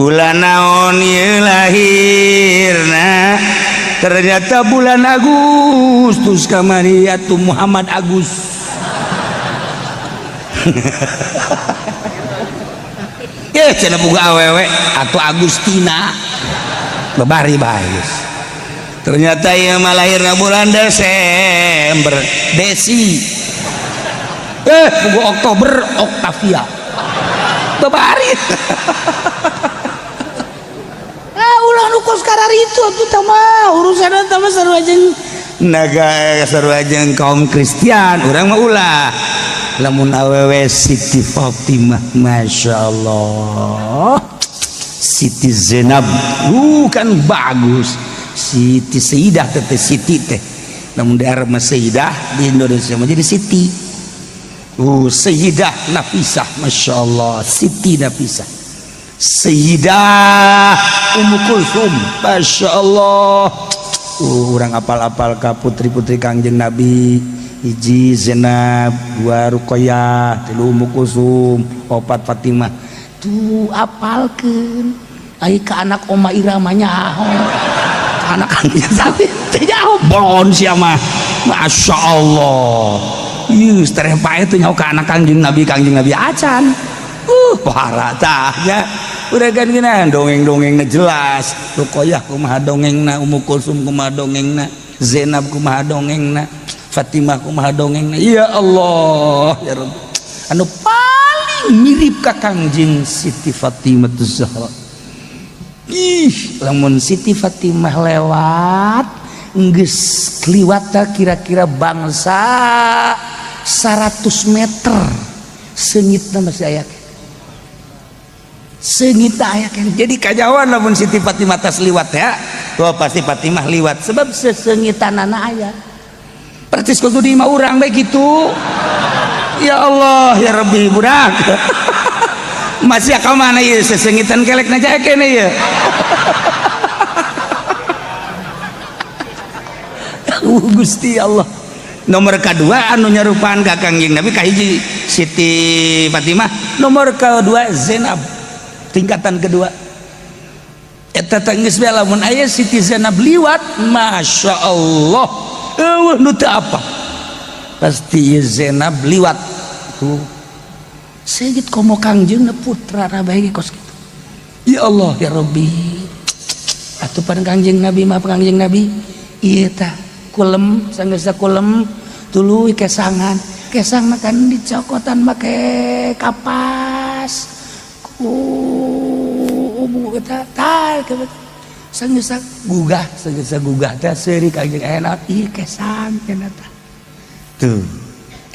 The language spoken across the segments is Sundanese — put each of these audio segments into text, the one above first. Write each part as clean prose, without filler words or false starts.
Bulan naon ieu lahirna? Ternyata bulan Agustus kamari atuh Muhammad Agus. Ya cenah boga awewe atau Agustina babari bae. Ternyata ieu mah lahirna bulan Desember, Desi. Buku Oktober, Octavia. Babari. Ah, ulah nu kos kararitu atuh tah mah urusan eta mah sarua jeung naga, sarua jeung kaum Kristian. Urang mah ulah. Lamun awewe Siti Fatimah, Masya Allah, Siti Zainab, kan bagus. Siti Sayyidah teh, Siti teh lamun di Arab mah Sayyidah, di Indonesia mah jadi Siti. Sayyidah Nafisah, Masya Allah, Siti Nafisah, Sayyidah Ummu Kulsum, Masya Allah. Urang apal-apal ka putri-putri Kangjeng Nabi: hiji Zainab, dua Ruqayyah, tilu Ummu Kulsum, opat Fatimah. Tuh apalkeun. Ai ka anak Oma Irama nyaho, ka anak Kangjeng Nabi teh nyaho bon sia mah. Masya Allah. Ieu tereh pae teh nyaho ka anak Kangjeng Nabi, Kangjeng Nabi acan. Parah tah nya. Udah kan gini dongeng-dongengna jelas. Ruqayyah kumaha dongengna, Ummu Kulsum kumaha dongengna, Zainab kumaha dongengna, Fatimah kumaha dongengna. Ya Allah, ya Rabb. Anu paling mirip ka Kangjeng Siti Fatimah Zahra. Ih, lamun Siti Fatimah lewat geus kliwat kira-kira bangsa 100 meter, seungitna masih aya, seungit aya. Jadi kajauhan lamun Siti Fatimah tas liwat ya. Wah, pasti Fatimah liwat sebab seseungitanana aya percis kudu di imah urang bae gitu. Ya Allah, ya Rabbi, budak masih ka mana ieu seseungitan kelek na kene ieu. Gusti Allah. Nomor kedua anu nyarupaan ka Kangjeng Nabi, kahiji Siti Fatimah, nomor kedua Zainab, tingkatan kedua. Eta teh geus bae lamun aya Siti Zainab liwat, Masya Allah, eueuh nu teu apa, pasti Zainab liwat. Tuh seungit komo Kangjeng putra bae kos kitu. Ya Allah, ya Rabbi. Atuh pan Kangjeng Nabi mah, Kangjeng Nabi ieu tah kulem, sanggeus kulem tuluy kesangan. Kesang makan dicokotan make kapas ku ubu eta tah sanggeus gugah, sanggeus gugah teh seuri Kangjeng aya naon ieu kesang cenah tah. Tuh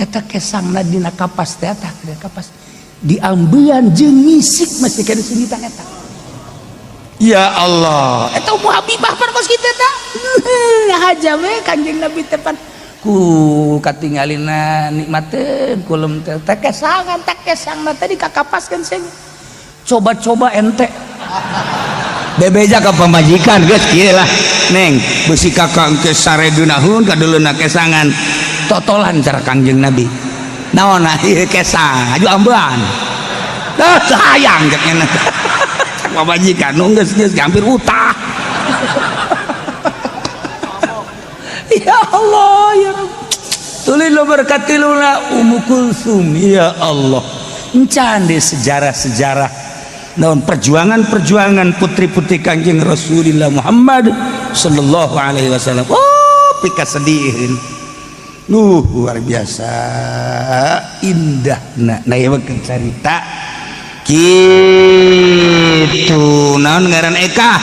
eta kesangna dina kapas teh, tah kapas diambean jeung misik masih kena seungitan eta. Ya Allah, eta Ummu Habibah pan kos kitu tah. Haja we Kanjeng Nabi teh pan ku katingalina nikmateun kulem teh teh kesangan teh, kesangna teh dikakapaskeun sing coba-coba ente bebeja ka pamajikan geus kieu lah, Neng, beusi kakak engke sare geunaheun kaduleuna kesangan totolan cara Kangjeng Nabi naon ieu kesang aju ambean. Dah sayang cek nya cak pamajikan nu geus geus hampir utah. Ya Allah, ya Rabb. Tuluy lo berkatiluna Ummu Kulsum. Ya Allah, encan di sejarah-sejarah naon perjuangan-perjuangan putri-putri Kangjeng Rasulullah Muhammad sallallahu alaihi wasallam. Oh, pika sedihin. Luar biasa indah. Nah, nah ieu mah carita kitu naon ngaran Eka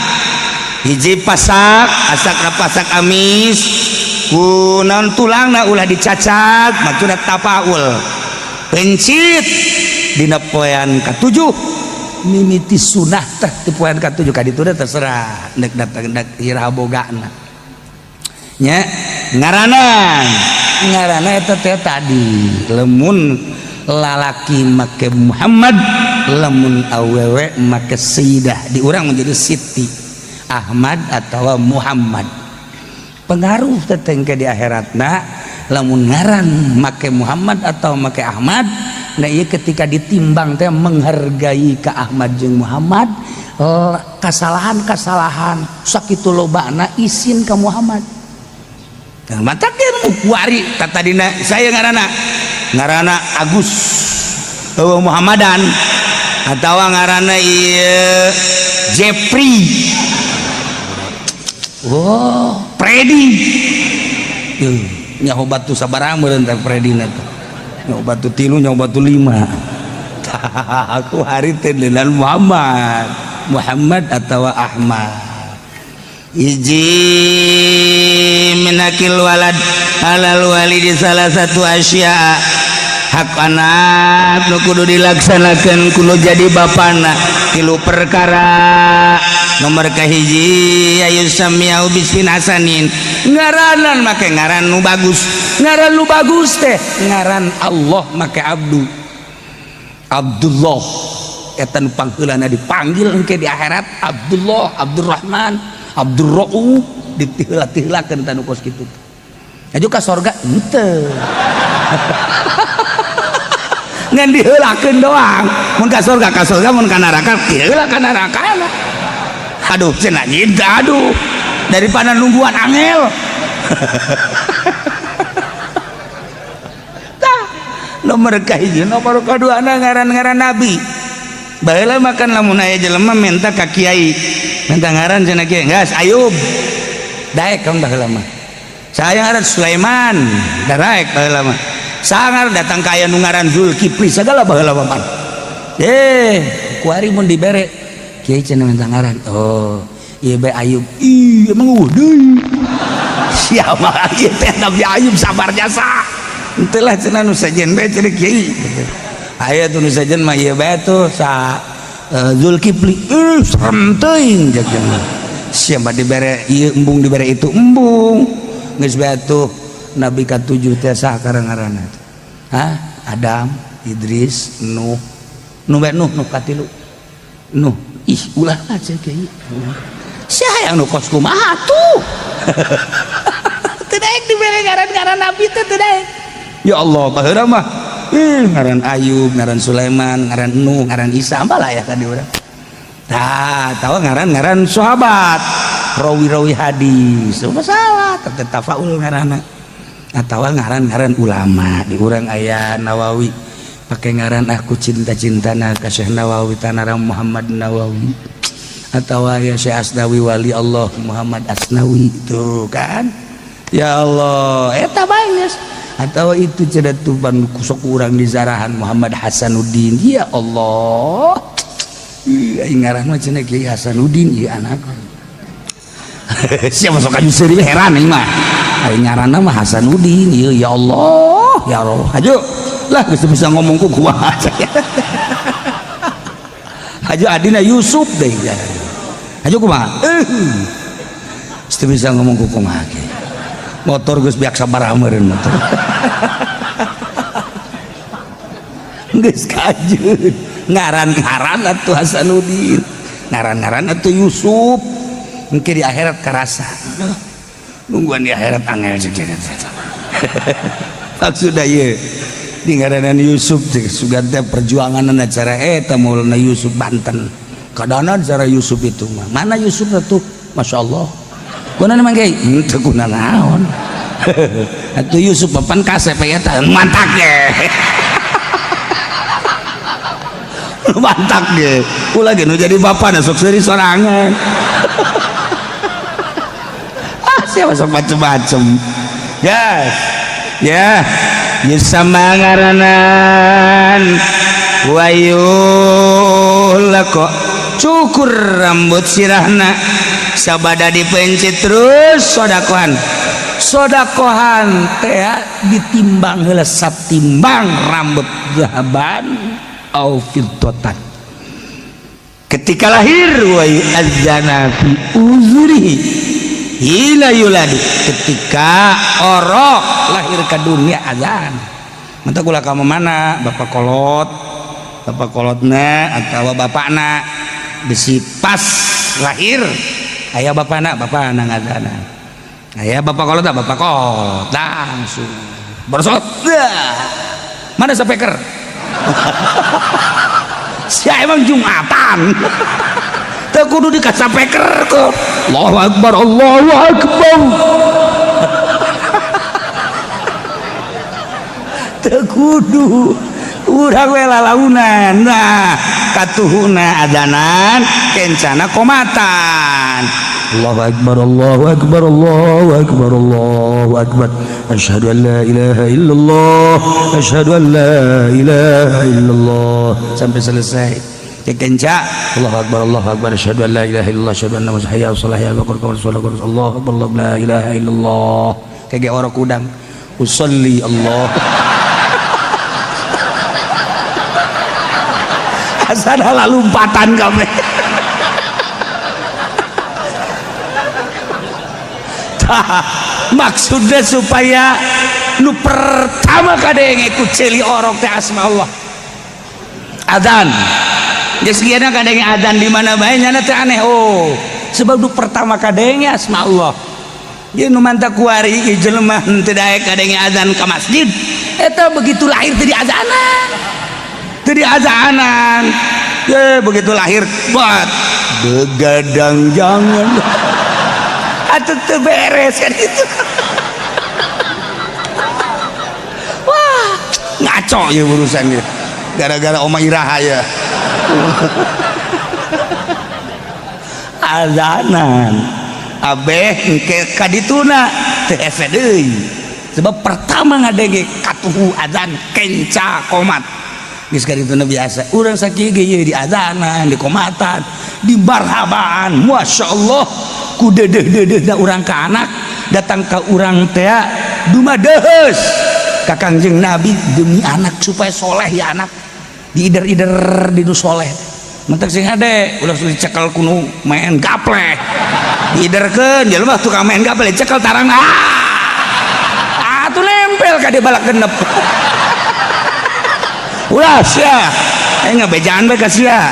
hiji pasak asak pasak amis ku naon tulangna ulah dicacak maksudna tapaul pencit dina poean katujuh mimiti sunah teh di poean katujuh kaditu teh terserah nek datang nek iraha bogana nya ngaranna ngaranna eta teh tadi lemun lalaki make Muhammad, lamun awewe make Sayyidah, di urang menjadi Siti Ahmad atau Muhammad. Pengaruh tetengke di akhiratna lamun ngaran make Muhammad atau make Ahmad. Nah iya ketika ditimbang teh menghargai ke Ahmad jeung Muhammad. Kesalahan-kesalahan sakitu lobana isin ka Muhammad. Nah, matak kuari tadina saya ngaranna ngaranna Agus eueuh Muhammadan atawa ngaranna ieu Jeffrey, oh Freddy. Nyaho batu sabaraha meureun teh Freddy na teh, nyaho batu tilu, nyaho batu lima. Aku hari teh dengan Muhammad, Muhammad atau Ahmad. Hiji, min haqqil walad alal walidi salasatu asya. Hak anak nu kudu dilaksanakan kudu jadi bapana tilu perkara. Nomor kahiji, ayyusammiyahu bismin hasanin, ngaranan make ngaran nu bagus. Ngaran nu bagus teh ngaran Allah, make Abdu, Abdullah. Eta nu pangheulana dipanggil engke di akhirat Abdullah, Abdurrahman, Abdurrauf, ditiheula-tiheulakeun tanu kos kitu. Aju ka sorga henteu, ngan diheulakeun doang. Mun ka sorga ka sorga, mun ka neraka tiheula ka neraka. Aduh cenah nyinta, aduh daripada nungguan angel. Tah, nomor kahiji. Nomor kadua, ngaran-ngaran nabi. Baheula makan lamun aya jelema minta ka kiai, minta ngaran cenah, kiai gas Ayub daek kan. Baheula mah saya ngaran Sulaiman daraek. Baheula mah sangar datang kaya nu ngaran Zulkifli segala baheula mah. Eh, kuari mun dibere kiai cenah minta ngaran, oh ieu bae Ayub. Ih, emang eueuh deui siapa ieu teh Nabi Ayub? Sabar jasa henteu lah cenah, nu sejen bae cenah kiai. Aya tuh nu sejen mah ieu bae tuh sa Zulkifli. Ih, serem teuing jeung siapa dibere ieu embung, dibere itu embung. Geus bae tuh Nabi katujuh teh saha ngaranna? Hah? Adam, Idris, Nuh. Nuh bae, Nuh, Nuh katilu. Nuh. Ih, ulah lah cek kiai. Siapa yang nu kos kumaha tuh? Teu daek dibere ngaran-ngaran nabi teh, teu daek. Ya Allah, baheula mah ih ngaran Ayub, ngaran Sulaiman, ngaran Nuh, ngaran Isa, apalah ya kan di urang. Tah, tahu ngaran-ngaran sahabat, rawi-rawi hadis, masalah tetep tafaul ngaranna. Atau ngaran-ngaran ulama, di urang aya Nawawi, pakai ngaran aku cinta-cinta na ka Syekh Nawawi Tanara Muhammad Nawawi, atau aya Syekh Asnawi, wali Allah Muhammad Asnawi itu kan. Ya Allah, eta bae geus. Atau itu cenah tuban sok urang di zarahan Muhammad Hasanuddin. Ya Allah, ih ngaran mah cenah Kiai Hasanuddin ieu anak. Siapa sok aju seuri heran ieu mah. Aing ngaranna mah Hasanuddin ieu. Ya Allah, ya Allah, haju lah geus bisa ngomong ku kumaha. Haju adina Yusuf deh, haju kumaha geus bisa ngomong ku kumaha. Motor geus biak sabaraha meureun, motor geus kajeun ngaran-ngaran atuh Hasanuddin, ngaran-ngaran atuh Yusuf. Mungkin di akhirat karasa nungguan di akhirat angel. Maksudnya ieu di ngaranan Yusuf cek sugan teh perjuangan cara eta Maulana Yusuf Banten kadana cara Yusuf itu mah. Mana Yusuf tuh? Masya Allah, kuna emang kiai henteu kuna naon atuh Yusuf papan kasep ya tah mantak ge, mantak ge ulah ge nu jadi bapak sok seuri sorangan. Ah, siapa sok macem-macem. Yes ya, yusama ngaranan wayul kok cukur rambut sirahna sabada dipencet terus sodakohan. Sodakohan teh ditimbang heula satimbang rambut zahaban au fiddatan ketika lahir. Wa yu'adzana fi uzurihi hila yuladu, ketika orok lahir ke dunia azan. Mantap ulah kamu mana bapak kolot, bapak kolotna atau bapakna besi pas lahir aya bapakna, bapakna ngazana, aya bapak kolot, bapak kolot langsung bersot. Mana speaker sia emang jumatan? Teu kudu dikasapeker ke. Allahu akbar, Allahu akbar. Teu kudu urang we lalaunan. Nah, katuhuna adanan kencana komatan. Allahu akbar, Allahu akbar, Allahu akbar, Allahu akbar. Asyhadu an la ilaha illallah, asyhadu an la ilaha illallah sampai selesai. Kenca Allahu akbar, Allahu akbar, asyhadu an la ilaha illallah, asyhadu anna muhammadan hayya 'alas shalah, hayya 'alal falah, Allahu akbar, la ilaha illallah. Kayak orang kudang. Usolli Allah. Asal lompatan kabeh. Maksudnya supaya nu pertama kadenge ku ceuli orok teh asma Allah. Adzan. Geus kieu kadenge adzan di mana bae nyana teh aneh. Oh, sebab nu pertama kadenge asma Allah. Ieu nu manta kuari ieu jelema henteu daek kadenge adzan ka masjid. Eta begitu lahir teh diazanan. Teu diazanan. Ye begitu lahir buat begadang jangan. Atuh teu beres kan itu. Wah, ngaco ya urusan gitu. Gara-gara Oma Iraha ya. Azanan. Abeh engke kadituna teu hese deui. Sebab pertama ngadenge katuhu azan kenca komat. Geus kadituna biasa. Urang sakieu ge ieu di azanan, di komatan, di marhabaan. Masyaallah. Ku dedeh-dedehna urang ka anak datang ka urang teh dumadeheus ka Kangjeng Nabi demi anak supaya soleh ya anak diider-ider di nu soleh mentek sing hade ulah dicekel kuno main gapleh diiderkeun jelema tukang main gapleh dicekel tarang ah atuh nempel ka dia balak genep ulah sia ngabejaan bae ka sia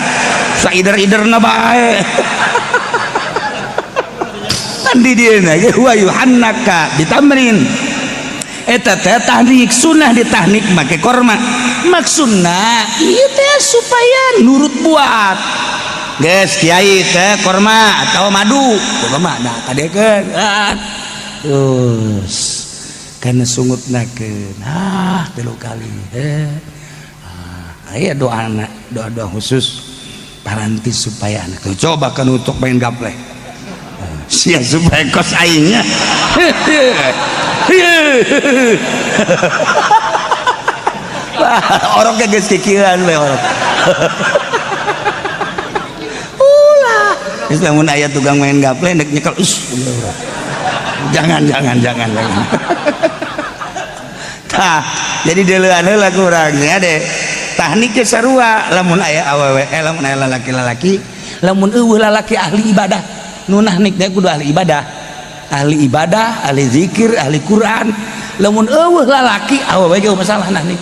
saider-iderna bae. Di dieuna ge wa yuhannaka bitamrin eta teh tahnik sunnah ditahnik make korma maksudna ieu teh supaya nurut buat geus kiai teh korma atau madu korma nah kadekeun terus kana sungutnakeun ah 3 kali aya doana doa-doa khusus paranti supaya anak tuh coba kan untuk main gapleh sia supaya kos aingnya. Oroknya geus kikieuan we orok. Ulah. Geus lamun aya tukang main gaple nek nyekel us. Jangan jangan jangan jangan. Tah, jadi deuleuan heula ku urang nya de. Tahnik ge sarua lamun aya awewe lamun aya lalaki-lalaki, lamun eueuh lalaki ahli ibadah. Nu nahnik teh kudu ahli ibadah, ahli zikir, ahli Quran. Lamun eueuh lalaki awewe ge masalah nahnik.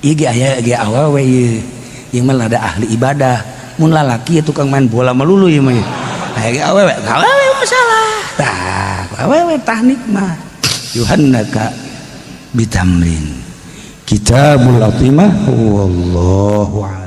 Ieu ge aya ge awewe ieu. Ieu mah ada ahli ibadah. Mun lalaki tukang main bola melulu ieu mah. Aya ge awewe, awewe masalah. Tah, awewe tahnik mah. Yuhannaka bitamrin. Kitabul Atimah wallahu a'lam.